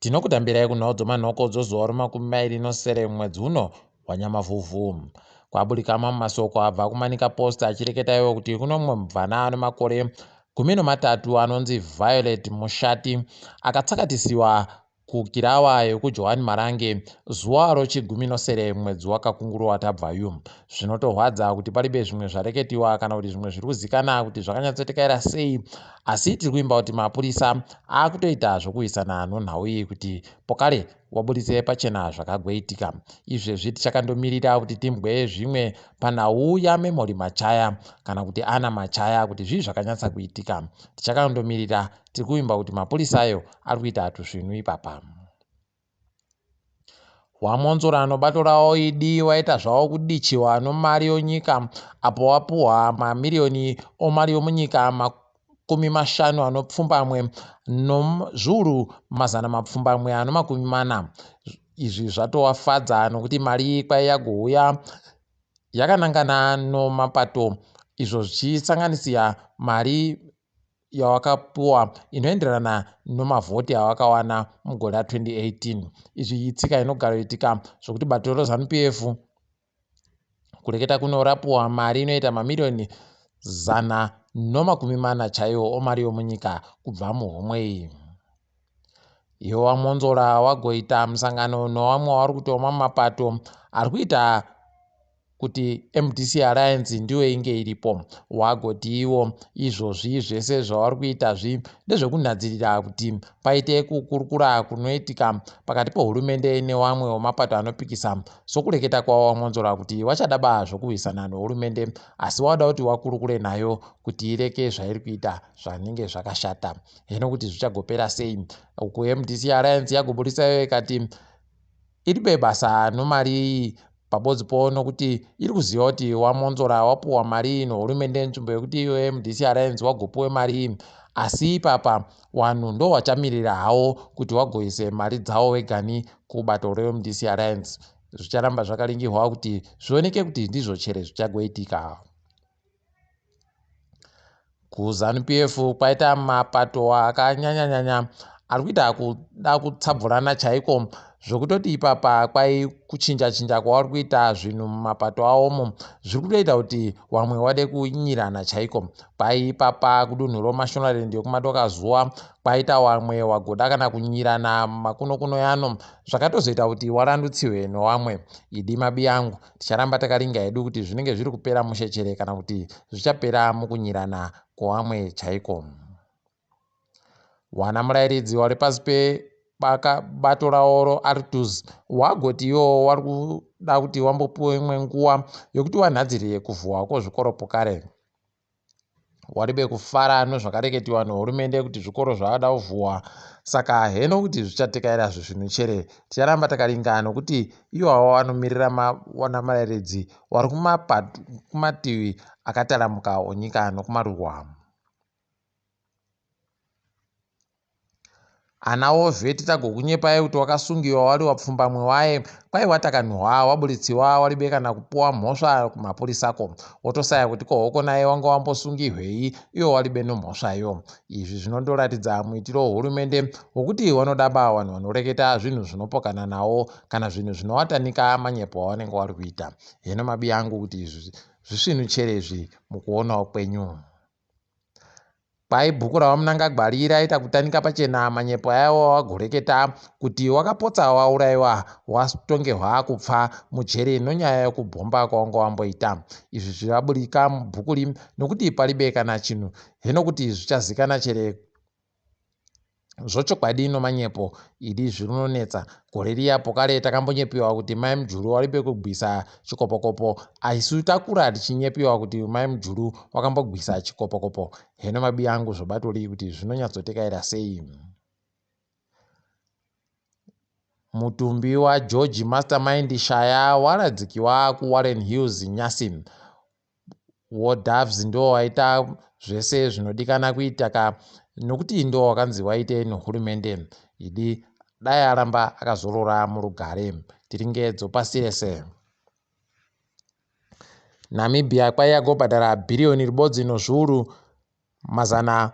Tinokutambirai kunhau dzomanhoko dzozuva romakumi mairi nosere mwedzi uno waNyamavhuvhu. Kwaburika mamwe masoko abva kuManica Post achireketa iwo kuti kuno mumwe mubvana ane makore 13 anonzi Violet Mushati akatsakatisiwa kukirawa yekuJohani Marange zuva rochigumi nosere mwedzi wakakunguru watabvayu. Zvinotorwadza kuti paribe zvimwe zvareketiwa kana kuti zvimwe zviri kuzikana kuti zvakanyatsotekaira sei asi tiri kuimba kuti mapurisa akutoita zvokuwisana nonhau iyi kuti pokare waburitse pachena zvakagoitika. Izvezvi tichakandomirira kuti timbwe zvimwe panhau yaMemory Machaya kana kuti Anna Machaya kuti zvii zvakanyatsa kuitika. Tichakandomirira tiri kuvimba kuti mapurisa ayo ari kuita tusvinu ipapa. WaMwonzora nobato rawo idi waita zvawo kudichiwa nomari yonyika apo wapuhwa mamiriyoni omari yomunyika 58 nozviuru 840. Izvi zvatowafadza nokuti mari iyi kwai yagouya yakanangana nomapato izvo zvichisanganisia mari yawakapuwa inoenderana nomavhoti awakawana mugore ra 2018. Izvi itsika inogaroitika zvokuti bato reZanu PF kureketa kuno rapuwa mari inoita mamiriyoni 140 chaiwo omari yomunyika kubva muhomwe iyi. Iwo waMwonzora wagoita musangano newamwe wavari kuti wemapato ari kuita kuti mdc Alliance ndiyo inge iripo. Wagoti iwo izvozvi zvese zvavari kuita zvi ndezvekunhadzirira kuti paite kukurukura kunoitika pakati pehurumende newamwe wemapato anopikisa sokureketa kwavo waMwonzora kuti wachadaba zvokuwisana nehurumende asi wada kuti wakurukure nayo kuti ireke zvairi kuita zvanenge zvakashata. Heno kuti zvichagopera sei uku mdc Alliance yagoburitsa iyo ikati iribe basa nomari iyi pabodzi po nokuti iri kuziva kuti wamonzora wapuwa mari iyi nohurumende nzvimbo yekuti iyo mdc Alliance wagopuwe mari iyi asi ipapa wanhu ndo wachamirira hawo kuti wagoise mari dzawo wegani kubato reMDC Alliance. Zvicharamba zvakaringirwa kuti zvioneke kuti ndizvo chere zvichagoitika. KuZanu PF kwaita mapato akanyanya-nyanya ari kuita kuda kutsabvurana chaiko zvekutoti ipapa kwai kuchinja-chinja kwavari kuita zvinhu mumapato awomo zviri kutoita kuti vamwe vade kunyirana chaiko. Kwai ipapa kudunhu roMashonaland yekumadoka zuva kwaita vamwe vagoda kana kunyirana makuno-kuno yano zvakatozoita kuti warandutsiwe newamwe. Idi mabiyangu. Ticharamba takaringa hedu kuti zvinenge zviri kupera mushe chere kana kuti zvichapera mukunyirana kwewamwe chaiko. Wana murairidzi wari pasi pebato rawo roArtuz wagoti iwo wari kuda kuti wambopiwe imwe nguva yokuti wanhadzirire kuvhuwa kwozvikoro pokare. Waribe kufara nozvakareketiwa nehurumende kuti zvikoro zvavada kuvhuwa saka heno kuti zvichatekaira zvisvinu chere ticharamba takaringa nokuti iwawo vanomirira wana marairidzi wari kumativi akataramuka onyika nokumaruwa. Ana Wovheti tagokunyepai kuti wakasungiwa wari wapfumbamwe waye kwai watakanhuhwa waburitsiwa waribe kana kupuwa mhosva kumapurisa ko wotosaya kuti ko hoko naye wanga wambosungihwei iwo waribe nomhosvayo. Izvi zvinondoratidza muitiro wehurumende wokuti wanodaba vanhu vanoreketa zvinhu zvinopokana nawo kana zvinhu zvinowatanika manyepo awanenge wari kuita. Heno mabiyangu kuti izvi zvisvinu chere izvi mukuonawo kwenyu. Kwai bhuku raVaMnangagwa riyi raita kutanika pachena manyepo aya wawagoreketa kuti wakapotsa wauraiwa watongehwa kupfa mujeri nonyaya yokubhomba kwawanga wamboita. Izvi zvivaburika mubhuku ri nokuti paribe kana chinhu heno kuti zvichazikana chere Zvochokwadi nomanyepo idi zvinonetsa. Gore riya pokare takambonyepiwa kuti mai Mujuru waripe kugwisa chikopokopo isu takura tichinyepiwa kuti mai Mujuru wakambogwisa chikopokopo. Heno mabiyangu zvobatori kuti zvinonyatsotekaira sei. Mutumbi waGeorge Mastermind Shaya waradzikiwa kuWarren Hills Nyasi. War Doves ndiwo waita zvese zvinodikana kuita ka nokuti ndiwo wakanzi waite nehurumende idi dai aramba akazorora murugare tiringe dzopasi rese. Namibia kwai yagobhadhara bhiriyoni ribodzi nozviuru mazana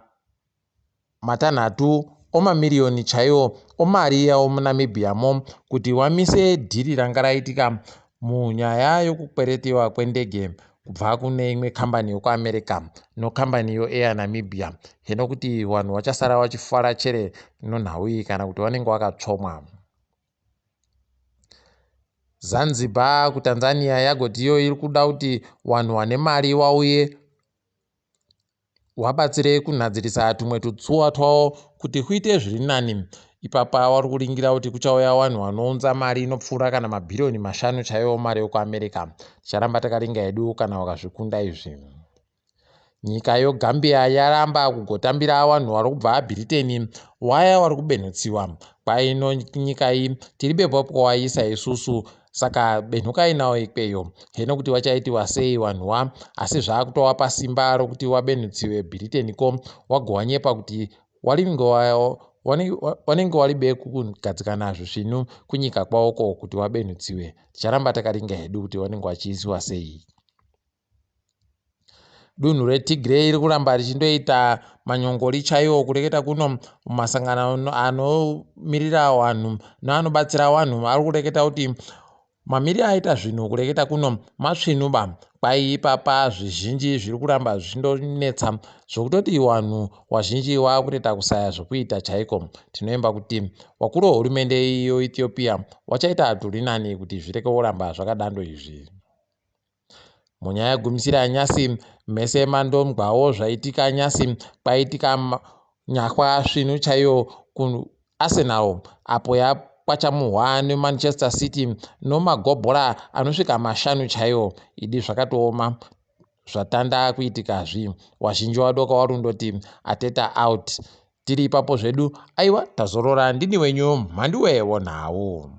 matanhatu omamiriyoni chaiwo omari yawo muNamibiamo kuti wamise dhiri ranga raitika munyaya yokukweretiwa kwendege kubva kune imwe kambani yokuAmerica nokambani yoAir Namibia. Hino kuti vanhu vachasara vachifara chere nonhau iyi kana kuti vanenge vakatsvomwa. Zanzibar kuTanzania yagoti iyo iri kuda kuti vanhu vane mari vauye wabatsire kunhadzirisa tumwe tutsuwa twavo kuti kuite zviri nani. Ipapa wari kuringira kuti kuchauya vanhu vanounza mari inopfuura kana mabhiriyoni mashanu chaiwo mari yokuAmerica. Ticharamba takaringa hedu kana wakazvikunda izvi. Nyika yoGambia yaramba kugotambira vanhu vari kubva Bhiriteni waya vari kubenhutsiwa. Kwaino nyika iyi tiri bebopwaisa isusu saka benhukai nawo ikweyo. Heno kuti wachaitiwa sei vanhuwa asi zvaakutovapa simba rokuti wabenhutsiwe Bhiriteni ko wagowanyepa kuti wanenge waribe kugadzikana zvisvinu kunyika kwavoko kuti wabenhutsiwe. Ticharamba takaringa hedu kuti wanenge wachiisiwa sei. Dunhu reTigray riri kuramba richindoita manyongori chaiwo kureketa kuno masangano anomirira vanhu neanobatsira vanhu ari kureketa kuti mamiriro aita zvinhu kureketa kuno matsvinuba. Kwai ipapa zvizhinji zviri kuramba zvichindonetsa zvokutoti vanhu vazhinji vakutoita kusaya zvokuita chaiko. Tinoimba kuti vakuru vehurumende yeEthiopia vachaita turi nani kuti zvireke kuramba zvakadando izvi. Munyaya yegumisira nyasi mese mandomgwawo zvaitika nyasi kwaitika nyahwa svinu chaiyo kuArsenal apo yakwachamuhwa neManchester City nomagobhora anosvika mashanu chaiwo. Idi zvakatooma zvatanda kuitikazvi. Wazhinji wadoka warundoti Arteta out. Tiri ipapo zvedu aiwa tazorora ndini wenyu Mhanduwe wonhau.